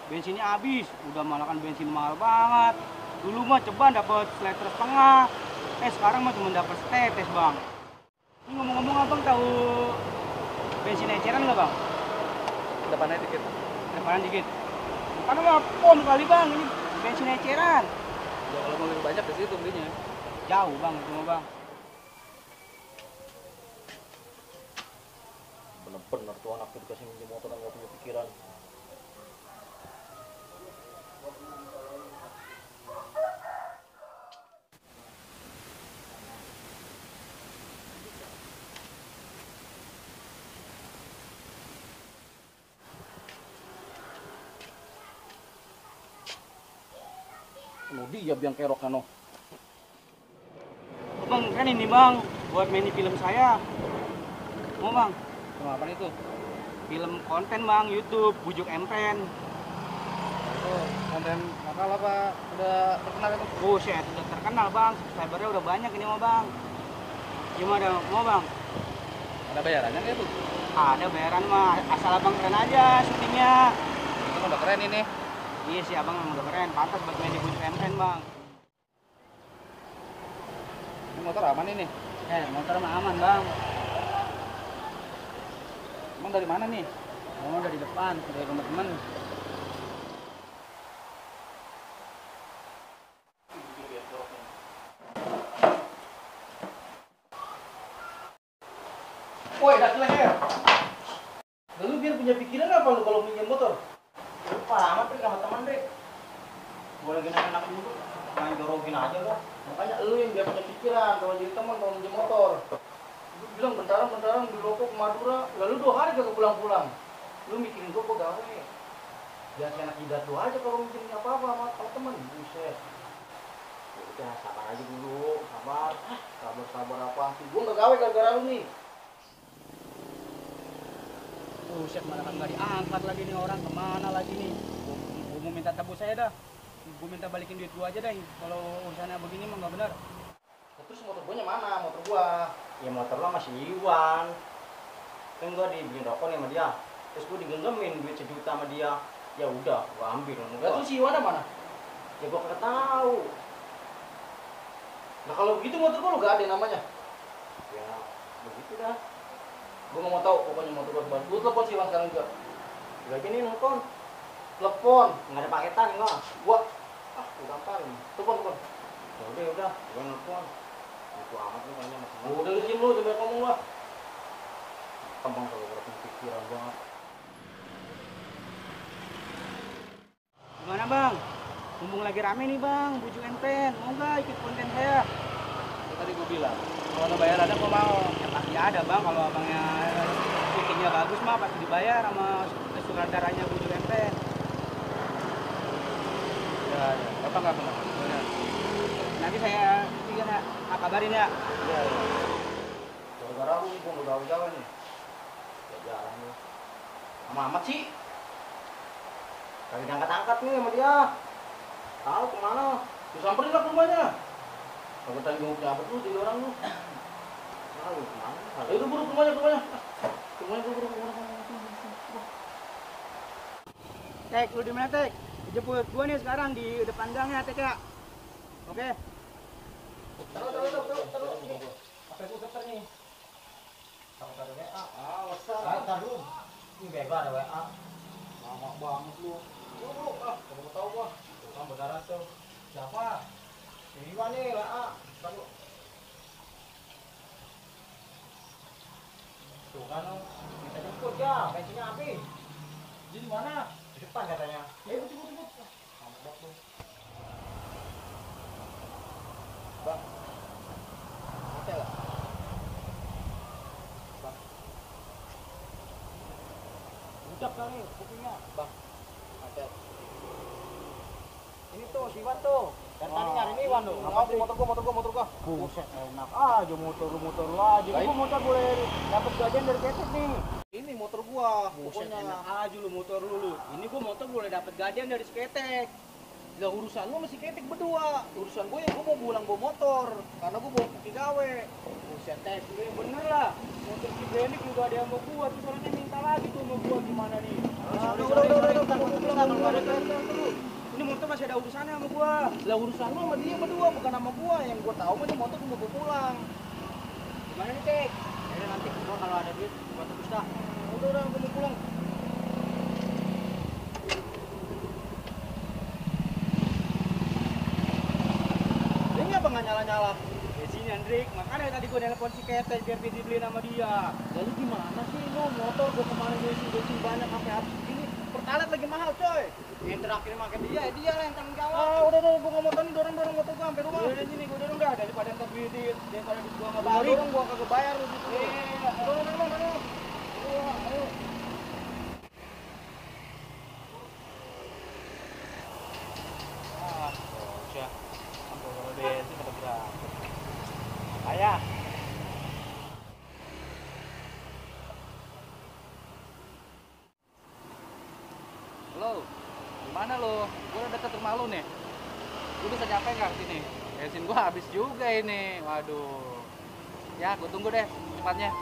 bensinnya habis. Udah malah kan bensin mahal banget. Dulu mah ceban dapat seliter setengah. Sekarang mah cuma dapat setetes, Bang. Ini ngomong-ngomong Abang tahu bensin eceran nggak, Bang? Depannya dikit. Depanan dikit. Karena mah pom kali, Bang. Ini bensin eceran. Ya kalau mau lebih banyak di situ belinya. Jauh, Bang, itu mah, Bang. Bener-bener tuh anak dikasih minjem motor nggak punya pikiran. Dia biang kerok kano. Bang, kan ini, Bang, buat main di film saya. Mau, Bang? Kenapa itu? Film konten, Bang, YouTube, Bujuk Empen. Itu konten nakal apa udah terkenal itu? Buset, udah terkenal, Bang. Subscribernya udah banyak ini mah, Bang. Gimana, mau, Bang? Ada bayarannya nggak itu? Ada bayaran mah, asal Abang keren aja syutingnya. Itu kan udah keren ini. Iya sih, Abang emang udah keren. Pantas buat main di Bujuk Empen, Bang. Ini motor aman ini. Motor mah aman, Bang. Emang dari mana nih? Oh, dari depan, dari rumah temen. Woi, dak leher. Lalu biar punya pikiran apa lu kalau minjem motor? Lupa amat, Rik, sama temen, Rik. Gue lagi enak dulu, main jorogin aja lah. Makanya lu yang biar punya pikiran kalau jadi teman kalau minjem motor. Lu bilang bentaran di rokok ke Madura, lalu 2 hari gak pulang-pulang. Lu mikirin gua gawe. Biar si anak jidat lu aja kalau minjem apa-apa sama temen. Buset. Udah sabar aja dulu, sabar apa sih? Gua nggak gawe gara-gara lu nih. Buset, mana kan nggak diangkat lagi nih orang, kemana lagi nih? Gue mau minta tebus saya dah. Gue minta balikin duit gua aja deh. Kalau urusannya begini mah nggak benar. Terus motor gua mana? Motor gua. Ya motor lo masih Iwan. Kan gua dibeliin rokok nih sama dia. Terus gua digenggamin duit 1 juta sama dia. Ya udah, gua ambil. Terus si Iwan mana? Ya gua kagak tahu. Nah kalau begitu motor gua lu gak ada namanya. Ya begitu dah. Gua nggak mau tahu pokoknya motor gua baru. Gua telepon si Iwan sekarang juga. Udah gini nelfon. Telepon. Nggak ada paketan enggak? Gua gampang. Telepon. Ya udah, gua nelfon. Itu amat lu kayaknya sama temen. Udah lu diem lu, jangan ngomong lah. Kembang kalau berarti pikiran banget. Gimana, Bang? Mumpung lagi rame nih, Bang, Bujuk Empen. Mau nggak ikut konten saya? Ya, tadi gua bilang, Kalau ada bayarannya gua mau. Ya pasti ada, Bang. Kalau abangnya syutingnya bagus mah pasti dibayar sama sutradaranya Bujuk Empen. ya, apa nggak benar? Nanti saya kabarin ya. Iya. Gara-gara lu gua nggak gawe-gawe nih. Ya jalan lu. Amat sih. Kagak angkat-angkat nih sama dia. Tahu kemana? Lu samperin lah ke rumahnya. Kalau tadi gua punya apa tuh jadi orang lu. Tahu kemana? Ayo lu buru ke rumahnya. Rumahnya gua buru ke rumahnya. Tek, lu di mana, Tek? Jemput gua nih sekarang di depan gangnya, Tek ya. Oke. Taruh. Apa itu keter nih? Taruh WA. Taruh lu. Ini bebas ada WA. Lama banget lu. Buru, kamu mau tahu gua. Tukang beneran tuh. Siapa? Ini mah nih WA. Taruh. Tuh kan, kita jemput ya, bensinnya habis. Di mana? Di depan katanya. Jemput. Kamu tuh. Bang. Hotel lah. Bang. Ucap kali kopinya. Bang. Hotel. Ini tuh si Iwan tuh. Dan tadi nyari nih Iwan tuh. Motor gua. Buset, enak aja motor lu aja. Baik. Gua motor boleh dapat gajian dari ketek nih. Ini motor gua. Buset, Pokoknya. enak aja lu motor lu. Ini gua motor boleh dapat gajian dari seketek. Lah urusan lu masih ketik berdua. Urusan gue yang gue mau pulang bawa motor karena gue bawa pergi gawe. Buset, Tek, lu yang bener lah. Motor si Benik juga ada yang mau gua, terus orangnya minta lagi tuh mau gua gimana nih. Udah, gue pulang. ada kereta dulu. Ini motor masih ada urusannya sama gua. Lah urusan lu sama dia berdua, bukan sama gua. Yang gua tahu mah ini motor gua mau pulang. Gimana nih, Cek? Ya nanti gua kalau ada duit gua tebus dah. Udah, gua mau pulang. Ini apa nggak nyala-nyala? Bensin Hendrik, makanya tadi gua nelpon si Ketes biar dibeliin sama dia. Lalu gimana sih lu motor gua kemarin bensin banyak sampai habis gini. Pertalite lagi mahal, coy. Yang terakhir makan dia lah yang tanggung jawab. Ah, udah, gua nggak mau tani, dorong motor gua sampai rumah. Udah sini gua dorong dah daripada ntar duit daripada duit gua nggak Gua balik. dorong, gua kagak bayar lu gitu. Iya. Dorong. Ayo. Ah, bocah. Sampai kalau bensin pada berapa? Ayah. Halo, gimana lo? Gue udah deket rumah lo nih. Gue bisa nyampe nggak ke sini? Bensin gue habis juga ini. Waduh. Ya, gue tunggu deh cepatnya.